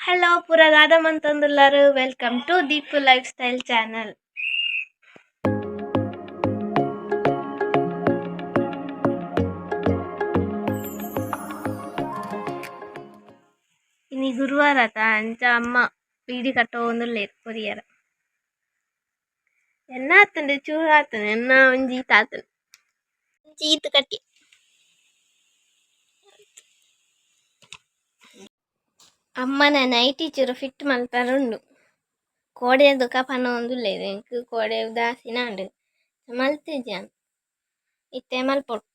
Hello ಪೂರ ದಾದ ಮಂತೊಂದುಲ್ಲರು. Welcome to Deepu life style channel. ಇನಿ ಗುರುವಾರ ಆತ, ಅಂಚ ಅಮ್ಮ ಬೀಡಿ ಕಟ್ಟೋಂದುಲ್ಲೆರ್ ಕೊರಿಯರ. ಎನ್ನ ಆತುಂಡು ಚೂರು ಆತುಂಡು, ಎನ್ನ ಒಂಜಿ ಈತ್ ಆತುಂಡು, ಒಂಜಿ ಈತ್ ಕಟ್ಟಿ. ಅಮ್ಮನ ನೈಟಿ ಚೂರು ಫಿಟ್ ಮಲ್ಪರೆ ಉಂಡು. ಕೋಡೆ ದುಕ ಪನೊಂದುಲ್ಲೆರ್ ಎಂಕ್ ಕೋಡೆ ಉದಾಸೀನ ಆಂಡ್ ಮಲ್ತಿಜಿ ಯಾನ್, ಇತ್ತೆ ಮಲ್ಪೊಡು.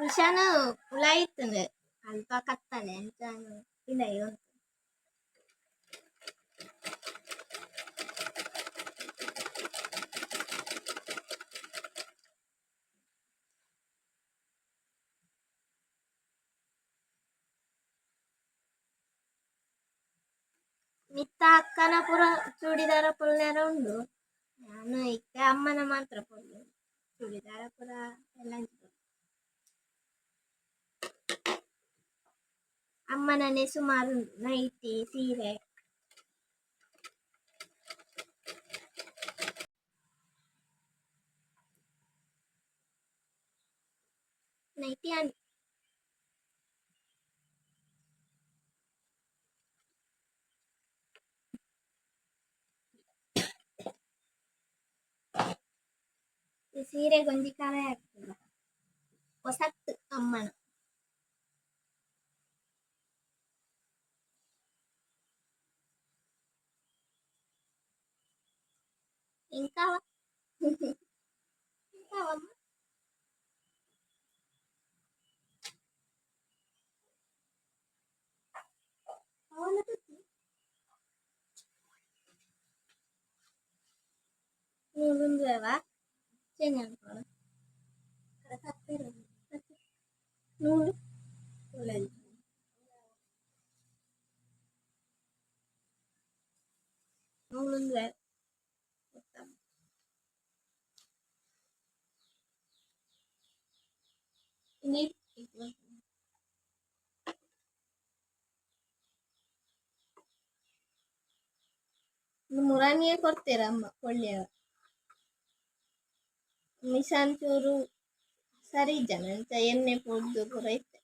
ಮಿಷನ್ ಉಲಾಯಿತ್ಂಡ್ ಅಲ್ಪ ಕತ್ತಲೆ ಅಂಚ ಪಿದಯಿ ಉಂತು. ಮಿತ್ತ ಅಕ್ಕನ ಪೂರ ಚೂಡಿದಾರ ಪೊಲ್ಯರ ಉಂಡು, ಯಾನ್ ಇತ್ತೆ ಅಮ್ಮನ ಮಾತ್ರ ಪೊಲ್ಯೊಡು, ಚೂಡಿದಾರ ಪೂರ ಎಲ್ಲಂಜಿ. ಅಮ್ಮನನೆ ಸುಮಾರು ಉಂಡು ನೈಟಿ ಸೀರೆ. ನೈಟಿ ಆಂಡ್. ಈ ಸೀರೆಗೊಂಜಿ ಕರೆ ಆಗ್ತದೆ ಹೊಸತ್ತು ಅಮ್ಮನ. ಎಂಕಾವ ಎಂಕಾವಮ್ಮ? ನೂಲುಂದುವೆವಾ ಚೇಂಜ್ ಮನ್ಪೊಡು ನೂಲು. ನೂಲುಂದುವೆ. ಮುರಾನಿಯೇ ಕೊಡ್ತೀರ ಅಮ್ಮ ಒಳ್ಳೆಯ ಮಿಷನ್ ಚೂರು ಸರಿ ಇಜ್ಜನ, ಅಂಚ ಎಣ್ಣೆ ಪೂರ್ದು ಪೂರ ಇತ್ತೆ.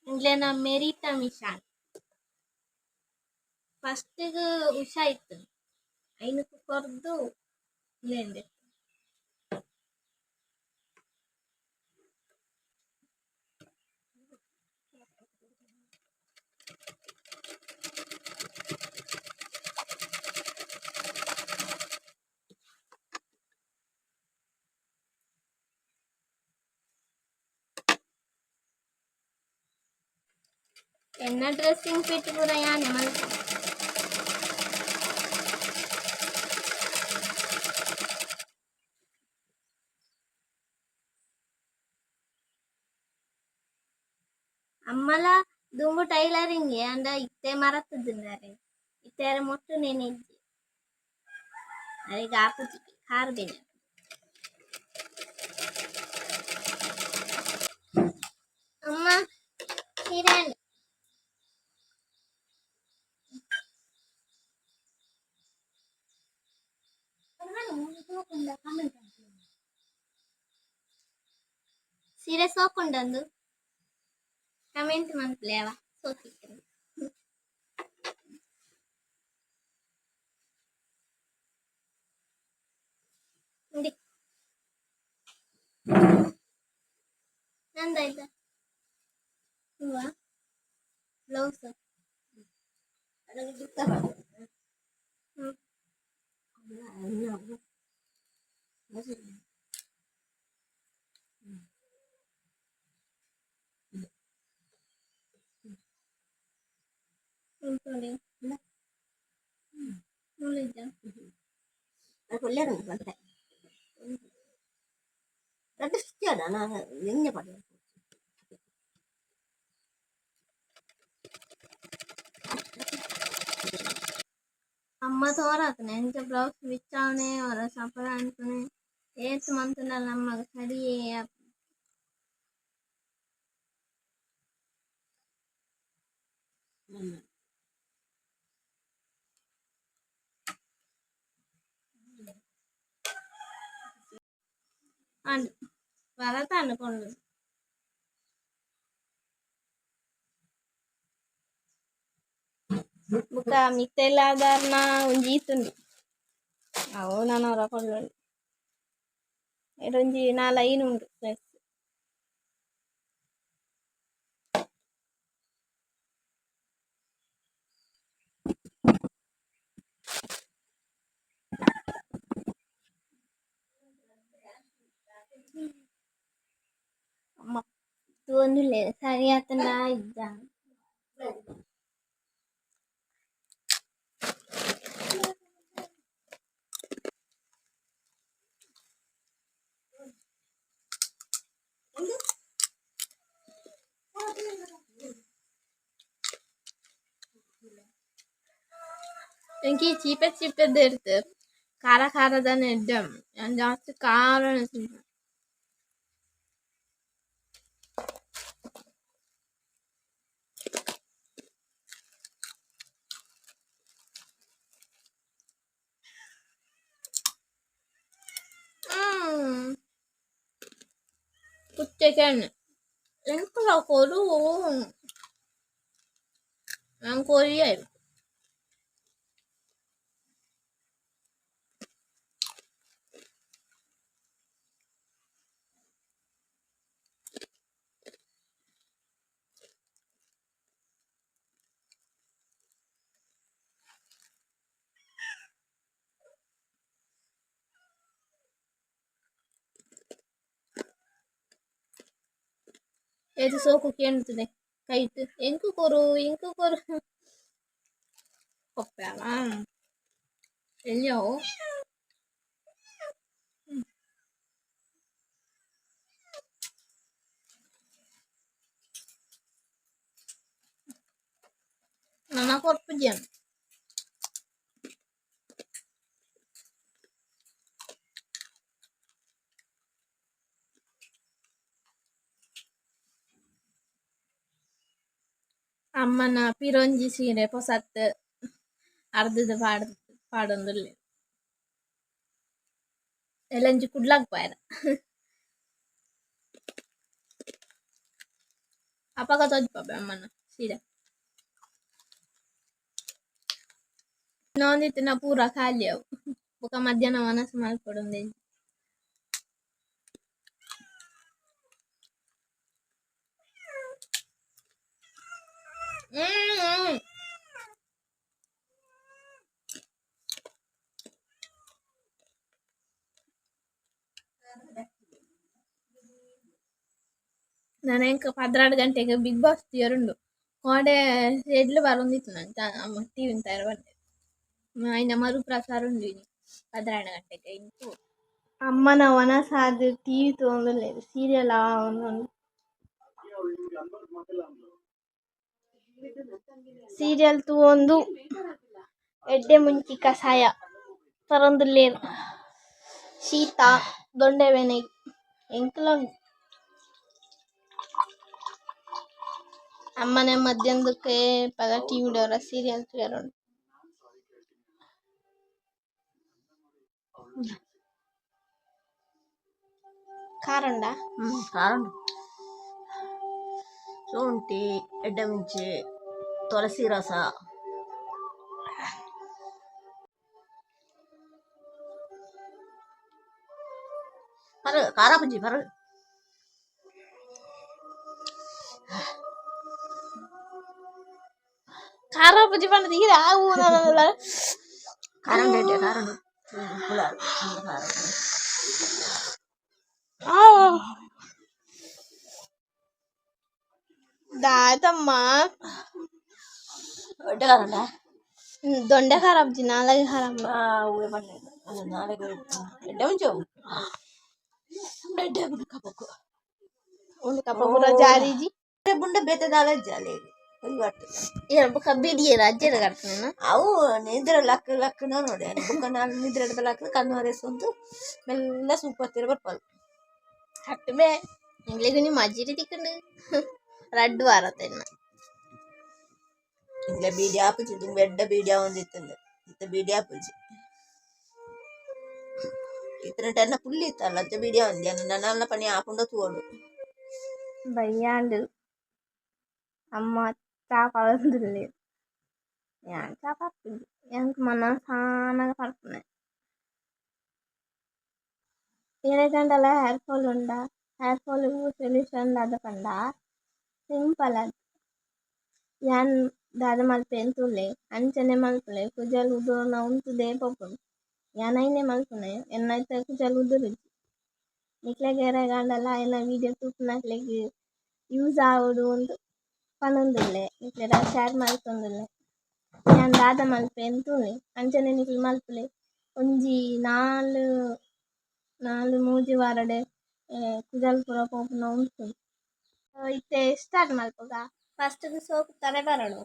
ಇಂಗ್ಲೆನ ಮೆರಿಟಾ ಮಿಷನ್ ಫಸ್ಟ್ ಉಷಾ ಇತ್ತು, ಐನಕ್ ಕೊರ್ದು ಉಂದೆಂದೆ. ಎನ್ನ ಡ್ರೆಸ್ಸಿಂಗ್ ಫಿಟ್ ಪೂರ ಯಾನೆ ಮಲ್ಪು. ಅಮ್ಮಲ ದುಂಬು ಟೈಲರಿಂಗ್ ಅಂಡ ಇತ್ತೆ ಮರತುದುಂಡು ಇತ್ತೆ ಅರೆ ಮೊಟ್ಟುನೇನೆ ಇಜ್ಜಿ, ಅರೆಗ್ ಆಪುಜಿ ಕಾರ್ ಬೇನೆ. ಅಮ್ಮ ಸೀರೆ ಆಂಡ್. ಸೀರೆ ಸೋಕುಂಡಂದು ಕಮೆಂಟ್ ಮನ್ಪುಲೆ ಅವ ಸೋಕಿತ್ತುಂಡು. ಉಂಡಿ ನಂದಾಯ್ತಾ ಹೂವ ಬ್ಲೌಸ್. ಹ್ಮ್. ಕೊರ್ಪುಲಿಜ್ಜ. ಕೊಲ್ಲೇರು ಬಂತೆ ರಡ್ಡ್ ಸ್ಟಿಚ್ ನಾನು ಎಂಜ ಪಡೆ. ಅಮ್ಮ ತೋರಾತನೆ ಎಂಚ ಬ್ಲೌಸ್ ಬಿಚ್ಚಾವನೆ ಅವರ ಸಪರ ಅನ್ಪುನೆ ಏತ್ ಮಂತುಂಡಲ ಅಮ್ಮಗ್ ಸರಿಯೇ ಆಪುಜಿ. ಆಂಡ್ ವರತಾಂಡ್ ಕೊಂಡು. ಬೊಕ ಮಿತ್ತೆಲ್ಲಾದಾರ್ನ ಒಂಜಿ ಈತುಂಡು ಅವು ನನೊರ ಕೊಲ್ಲೊಲಿ ಐಟೊಂಜಿ ನಾಲ್ ಐನ್ ಉಂಡು ಡ್ರೆಸ್. ಅಮ್ಮ ತೂವೊಂದುಲ್ಲೆರ್ ಸರಿ ಆತುಂಡ ಇಜ್ಜ. ಎಂಕಿ ಚೀಪೆ ಚೀಪೆ ಇರ್ತು ಖಾರ ಖಾರದಾನೆ ಎಡ್ಡೆ ಯಾನ್ ಜಾಸ್ತಿ ಖಾರನೆ ತಿನ್ಪುನೆ. ಪುಚ್ಚೆ ಎಂಕುಲ ಕೊರು ಯಾನ್ ಕೊರಿಯೆ. ಏತ್ ಸೋಕು ಕೇಂಡುತ್ತದೆ ಕೈಟ್ ಎಂಕ್ ಕೊರು ಎಂಕ್ ಕೊರು ಕೊಪ್ಪೆಲ ಎಲ್ಯ ಅವು. ನನ ಕೊರ್ಪುಜಿ ಯಾನ್. ಅಮ್ಮನ ಪಿರೊಂಜಿ ಸೀರೆ ಪೊಸತ್ ಅರ್ದುದು ಪಾಡ್ ಪಾಡೊಂದುಲ್ಲೆರ್. ಎಲ್ಲೊಂಜಿ ಕುಡ್ಲಗ್ ಪೋಯೆರ್. ಅಪಗ ತೋಜಿಪಾಬೆ ಅಮ್ಮನ ಸೀರೆ. ತಿನೊಂದಿತ್ತಿನ ಪೂರ ಖಾಲಿ ಅವು ಬೊಕ ಮಧ್ಯಾಹ್ನ ವನಸ್ ಮನ್ಪೊಡು ಉಂದೆನ್. ನನ ಎಂಕ್ 12 ಗಂಟೆಗ್ ಬಿಗ್ ಬಾಸ್ ತೂಯೆರೆ ಉಂಡು. ಕೋಡೆ ಶೆಡ್ಲ್ ಬರೊಂದಿತ್ತಿನ ಟಿವಿ ತೂಯೆರೆ ಪಂಡೆರ್ ಐನ ಮರುಪ್ರಸಾರ ಉಂಡು ಇನಿ 12 ಗಂಟೆಗ್ ಐನ್ ತೂವೊಡು. ಅಮ್ಮನ ವನಸಾದ್ ಟಿವಿ ತೂವೊಂದುಲ್ಲೆರ್ ಸೀರಿಯಲ್ ಆವೊಂದುಂಡು. ಸೀರಿಯಲ್ ತೂವೊಂದು ಎಡ್ಡೆ ಮುಂಚಿ ಕಷಾಯ ಪರೊಂದುಲ್ಲೆರ್ ಶೀತ ದೊಂಡೆ ಬೇನೆ ಎಂಕುಲ ಉಂಡು. ಅಮ್ಮನೆ ಮಧ್ಯಾಹ್ನದಕ್ಕೆ ಏಪಲ ಟಿವಿ ಡ್ ಒರ ಸೀರಿಯಲ್ ತೂಯೆರೆ ಉಂಡು. ಖಾರ ಉಂಡಾ? ಖಾರ ಉಂಡು. ಶುಂಠಿ, ಎಡ್ಡೆ ಮುಂಚಿ, ತುಳಸಿ ರಸ. ಪರು ಖಾರ ಪುಂಜಿ ಪರು. ಖಾರ ಪುಜಿ ಪಂಡ ಈರ್ ಆವು ಖಾರ ಉಂಡು ಎಡ್ಡೆ ಖಾರ ಉಂಡು. ಉಪ್ಪುಲ ಖಾರ. ದಾದಮ್ಮ. ಎಡ್ಡೆ ಖಾರ ಉಂಡಾ? ದೊಂಡೆ ಖರಾಬ್ ಜಿ ನಾಲಾಗಿ ಖರಾಬ್. ಅವೇ ಪನ್ನೆ ನಾಳೆಗೆ ಎಡ್ಡೆ ಉಂಚು ಎಡ್ಡೆ ಕಪಕ್ಕು. ಉಂಡು ಕಪ್ಪ ಪೂರ ಜಾರಿಜಿ. ಬುಂಡ ಬೇತೆ ದಾಲ ಜಾಲಿ. ಏನ ಬೊಕ ಬಿಡಿಯೇರ ಅಜ್ಜೆರ್ ಕಟ್ಪುನ. ಅವು ನಿದ್ರೆ ಲಕ್ ಲಕ್ಕನ ನೋಡಿ ಬೊಕ್ಕ ನಾನು ನಿದ್ರೆ ಲಕ್ಕ ಕಣ್ಣು ಹರಿಸೊಂದು ಮೆಲ್ಲ ಸೂಪತ್ತಿರ ಬರ್ಪದು. ಕಟ್ಟುಬೆ ಎಂಗ್ಲೆಗ್ ಒಂಜಿ ಮಜಿರಿ ತಿಕ್ಕುಂಡು ರಡ್ಡ್ ವಾರ ತೆನ್ನ. ಇಂಗ್ಲೆ ಬೀಡಿ ಆಪುಜಿ, ದುಂಬು ಎಡ್ಡೆ ಬೀಡಿ ಆವೊಂದಿತ್ತಂದು, ಇತ್ತೆ ಬೀಡಿ ಆಪುಜಿ. ಇತ್ತನ ಎನ್ನ ಪುಲ್ಲಿ ಇತ್ತಲ್ಲ, ಅಂಚ ಬೀಡಿ ಆವಂದಿ ನನ್ನ ಪನಿ ಆಪುಂಡ ತೂವೊಡು. ಬಯ್ಯಾಂಡ್ ಅಮ್ಮ ಚಾ ಪರೊಂದುಲ್ಲೆರ್. ಯಾನ್ ಚಾ ಪರ್ಪುಜಿ, ಎಂಕ್ ಮನಸಾನಗ ಪರ್ಪುನೆ. ಏರೆಗಾಂಡಲ ಹೇರ್ ಫಾಲ್ ಉಂಡ, ಹೇರ್ ಫಾಲ್ ಸೊಲ್ಯೂಷನ್ ದಾದ ಪಂಡ ಸಿಂಪಲ್ ಆದ್ ಯಾನ್ ದಾದ ಮಲ್ಪೆ ತೂಲೆ, ಅಂಚನೆ ಮಲ್ಪುಲೆ. ಕುಜಲ್ ಉದುರುನ ಉಂತುದೆ ಪೋಪುಂಡು. ಯಾನ್ ಐನೆ ಮಲ್ಪುನೆ, ಎನ್ನ ಐತ ಕುಜಲ್ ಉದುರುಜಿ. ನಿಕ್ಲೆಗ್ ಏರೆಗಾಂಡಲ ಎನ್ನ ವೀಡಿಯೋ ತೂಪುನಕ್ಲೆಗ್ ಯೂಸ್ ಆವೊಡು ಅಂದ್ ಪನೊಂದುಲ್ಲೆ, ನಿಕ್ಲೆಡ ಶೇರ್ ಮಲ್ತೊಂದುಲ್ಲೆ. ಯಾನ್ ದಾದ ಮಲ್ಪೆ ತೂಲೆ, ಅಂಚನೆ ನಿಕುಲು ಮಲ್ಪುಲೆ. ಒಂಜಿ ನಾಲ್ ನಾಲ್ ಮೂಜಿ ವಾರಡೆ ಕುಜಲ್ ಪೂರ ಪೋಪುನ ಉಂತುಂಡು. ಇತ್ತೆ ಸ್ಟಾರ್ಟ್ ಮಲ್ಪುಗ. ಫಸ್ಟ್ ಗ್ ಸೋಪ್ ತರೆ ಬರೊಡು.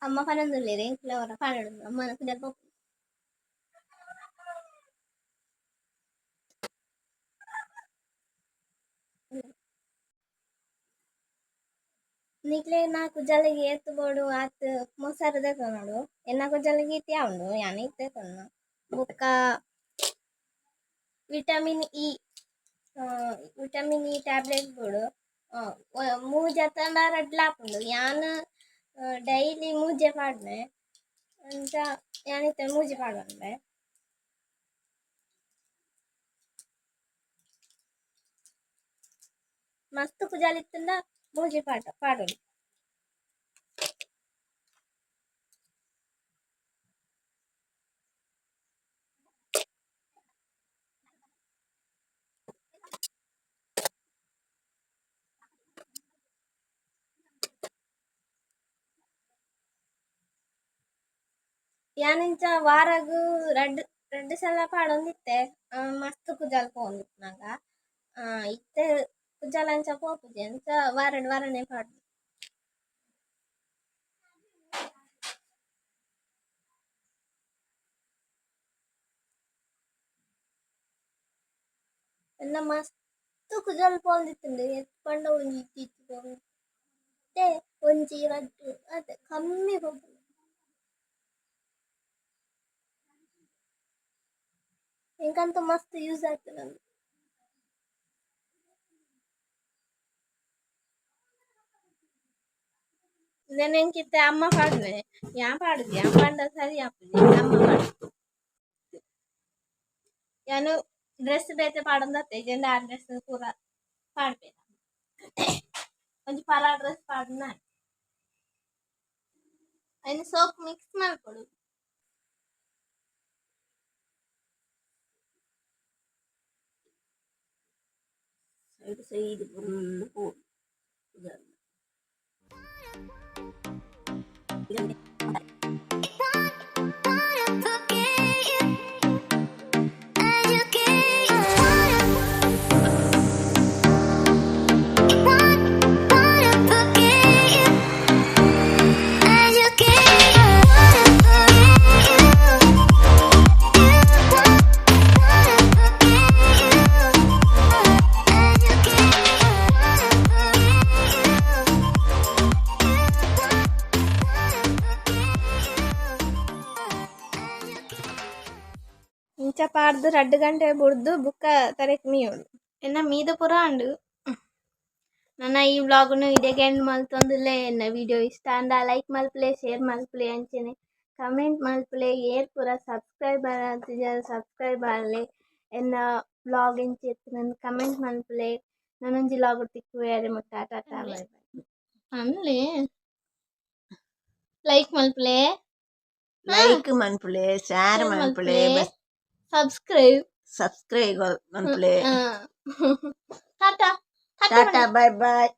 ಅಮ್ಮ ಪನೊಂದುಲ್ಲೆರ್ ಎಂಕ್ಲ ಒರ ಪಾಡೊಡು, ಅಮ್ಮನ ಕುಜಲ್ ಪೋಪುಂಡು. ನಿಕ್ಲೆನ ಕುಜಲ್ಗ್ ಏತ್ ಬೋಡು ಆತ್ ಮೊಸರು ದೆತೊನೊಡು. ಎನ್ನ ಕುಜಲ್ಗ್ ಈತೆ ಆವುಂಡು, ಯಾನ್ ಈತ್ ದೆತೊನ್ನ. ಬೊಕ್ಕ ವಿಟಮಿನ್ ಇ ಟ್ಯಾಬ್ಲೆಟ್ ಬೋಡು. ಮೂಜಿ ಅತ್ತಂಡ ರಡ್ಡ್ ಲ ಆಪುಂಡು. ಯಾನ್ ಡೈಲಿ ಮೂಜೆ ಪಾಡುನೆ, ಅಂಚ ಯಾನ್ ಇತ್ತೆ ಮೂಜಿ ಪಾಡೊಂಡೆ. ಮಸ್ತ್ ಕುಜಲ್ ಇತ್ತುಂಡ ಮೂಜಿ ಪಾಡ ಪಾಡೊಲಿ. ಯಾನ್ ಇಂಚ ವಾರಗ್ ರಡ್ಡ್ ರಡ್ಡ್ ಸಲ ಪಾಡೊಂದಿತ್ತೆ, ಮಸ್ತ್ ಕುಜಲ್ ಪೋವೊಂದಿಪ್ಪುನಗ. ಇತ್ತೆ ಕುಜಲ್ ಅಂಚ ಪೋಪುಜಿ, ಅಂಚ ವಾರಡ್ ವಾರನೆ ಪಾಡುನೆ. ಎನ್ನ ಮಸ್ತ್ ಕುಜಲ್ ಪೋವೊಂದಿತ್ತುಂಡು, ಏತ್ ಪಂಡ ಒಂಜಿ ಇತ್ತಿ ಇತ್ತಿ ಪೋವೊಂದಿತ್ತೆ, ಒಂಜಿ ರಡ್ಡ್ ಆತೆ ಕಮ್ಮಿ ಪೋಪುಂಡು. ಎಂಕಂತೂ ಮಸ್ತ್ ಯೂಸ್ ಆತುಂಡು. ಇಂದೆನ್ ಎಂಕಿತ್ತೆ ಅಮ್ಮ ಪಾಡುನೆ, ಯಾನ್ ಪಾಡುಜಿ, ಯಾನ್ ಪಾಂಡ ಸರಿ ಆಪುಜಿ, ಅಮ್ಮ ಪಾಡುನೆ. ಯಾನ್ ಡ್ರೆಸ್ ಬೇತೆ ಪಾಡೊಂದತ್ತೆ, ಇಜ್ಜಂಡ ಆ ಡ್ರೆಸ್ ಪೂರ ಪಾಡ್ಪೆರ್. ಒಂಜಿ ಪರ ಡ್ರೆಸ್ ಪಾಡುನ. ಐನ್ ಸೋಪ್ ಮಿಕ್ಸ್ ಮಲ್ಪೊಡು. ಸೈಡ್ ಸೈಡ್ ಫುಲ್ ಪೋಡು. ಇಂಚ ಪಾಡ್ದು ರಡ್ಡ್ ಗಂಟೆ ಬುಡ್ದು ಬುಕ್ಕ ತರೆಕ್ ಮೀಯೊಡು. ಎನ್ನ ಮೀದ ಪೂರ ಆಂಡ್. ನನ ಈ ವ್ಲಾಗ್ ನು ಇಡೆಗ್ ಎಂಡ್ ಮಲ್ತೊಂದುಲ್ಲೆ. ಎನ್ನ ವಿಡಿಯೋ ಇಷ್ಟ ಆಂಡ ಲೈಕ್ ಮಲ್ಪುಲೆ, ಶೇರ್ ಮಲ್ಪುಲೆ, ಅಂಚನೆ ಕಮೆಂಟ್ ಮಲ್ಪುಲೆ. ಏರ್ ಪೂರ ಸಬ್ಸ್ಕ್ರೈಬರ್ ಆತಿಜರ್ ಸಬ್ಸ್ಕ್ರೈಬ್ ಆಲೆ. ಎನ್ನ ವ್ಲಾಗ್ ಎಂಚ ಇತ್ತ್ಂಡ್ ಕಮೆಂಟ್ ಮಲ್ಪುಲೆ. ನನೊಂಜಿ ವ್ಲಾಗ್ ತಿಕ್ಕುವೆ, ಅರೆ ಮುಟ್ಟ ಟಾಟಾ ಬೈ ಬೈ. ಪನ್ಲೆ ಲೈಕ್ ಮಲ್ಪುಲೆ, ಲೈಕ್ ಮನ್ಪುಲೆ, ಶೇರ್ ಮನ್ಪುಲೆ, ಸಬ್ಸ್ಕ್ರೈಬ್ ಸಬ್ಸ್ಕ್ರೈಬ್ ಮನ್ಪುಲೆ. Tata. Tata. Tata, bye bye.